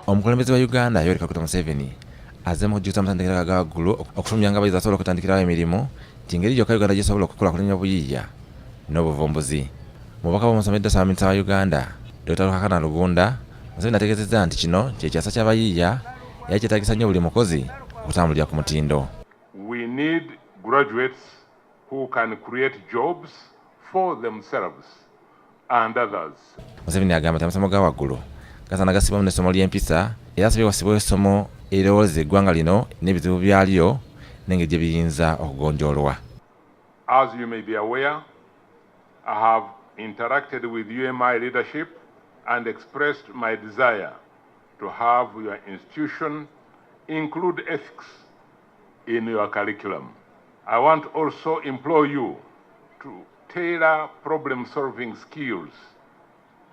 Omukulembeze wa Uganda Yoweri Kaguta Museveni azzeemu okujjukiza amatendekero aga waggulu okufulumya nga abayizi abasobola okutandikirawo emirimu nti ngeri yokka Uganda gy'esobola okukulaakulanya obuyiiya n'obuvumbuzi. Mu bubaka bw'omusomeddwa Ssaabaminisita wa Uganda, Dokita Ruhakana Rugunda, Museveni ategeezezza nti kino kye kyasa ky'abayiiya era kyetaagisa nnyo buli mukozi okutambulira ku mutindo. We need graduates who can create jobs for themselves and others. Museveni agamba nti amasomo ga waggulu gasaana gassibwamu n'essomo ly'empisa era asabye wassibwewo essomo erirowooleza eggwanga lino n'ebizibu byalyo n'engeri gye biyinza okugonjoolwa. As you may be aware, I have interacted with UMI leadership and expressed my desire to have your institution include ethics in your curriculum. I want to also implore you to tailor problem-solving skills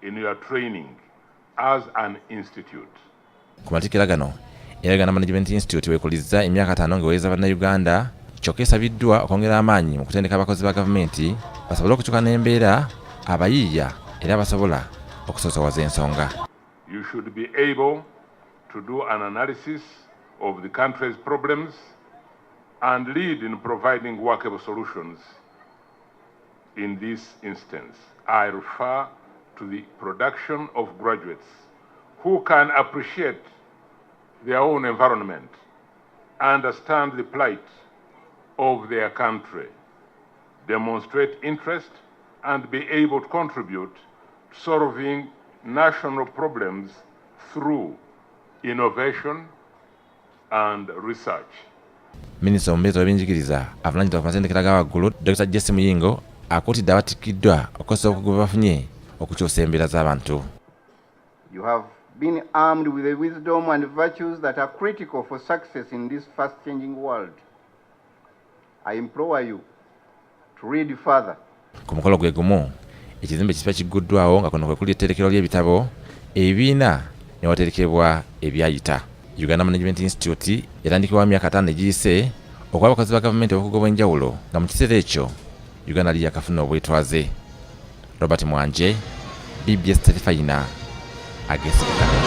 in your training as an institute. Ku matikkira gano era Uganda Management Institute wekulizza emyaka 50 ng'eweereza Bannayuganda, kyokka esabiddwa okwongera amaanyi mu kutendeka abakozi ba gavumenti basobole okukyuka n'embeera, abayiiya era abasobola okusoosowaza ensonga. You should be able to do an analysis of the country's problems and lead in providing workable solutions. In this instance, I refer to the production of graduates who can appreciate their own environment, understand the plight of their country, demonstrate interest, and be able to contribute to solving national problems through innovation and research. Minisita omubeezi w'ebyenjigiriza avunaanyizibwa ku matendekero aga waggulu, Dr Jesse Muyingo, akuutidde abatikkiddwa okukozesa obukugu bwe bafunye okukyusa embeera z'abantu. You have been armed with the wisdom and virtues that are critical for success in this fast-changing world. I implore you to read further. Ku mukolo gwe gumu, ekizimbe kipya kigguddwawo nga kuno kwe kuli etterekero ly'ebitabo, ebibiina ne waterekebwa ebyayita. Uganda Management Institute yatandikibwawo emyaka 5 egiyise okuwa abakozi ba gavumenti obukugu obw'enjawulo nga mu kiseera ekyo Uganda yali yakafuna obwetwaze. Robert Mwanje, BBS Terefayina, ageesigika.